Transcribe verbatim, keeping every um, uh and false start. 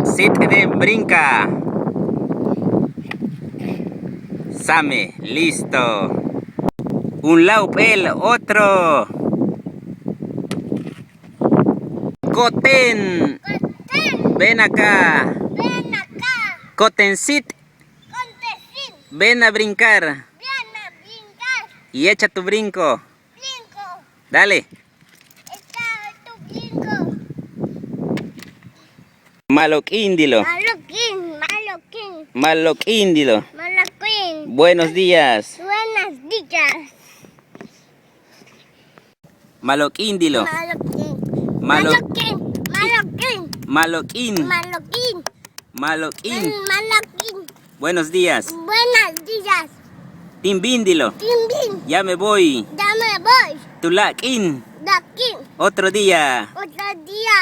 Síit'den, brinca. Same, listo. Un lado, el otro. Ko'oten. Ko'oten. Ven acá. Ven acá. Ko'oten síit'. Ko'oten síit'. Ven a brincar. Ven a brincar. Y echa tu brinco. Brinco. Dale. Echa tu brinco. Malo'kíin, dilo. Malo'kíin, malo'kíin. Malo'kíin, dilo. Malo'kíin. Buenos días. Buenos días. Malo'kíin, dilo. Malo'kíin. Malo- Malo'kíin, malo'kíin. Malo'kíin. Malo'kíin. Malo'kíin. Malo'kíin. Buenos días. Buenos días. Tin bin, dilo. Tin bin. Ya me voy. Ya me voy. Tuláak'in. Tuláak'in. Otro día. Otro día.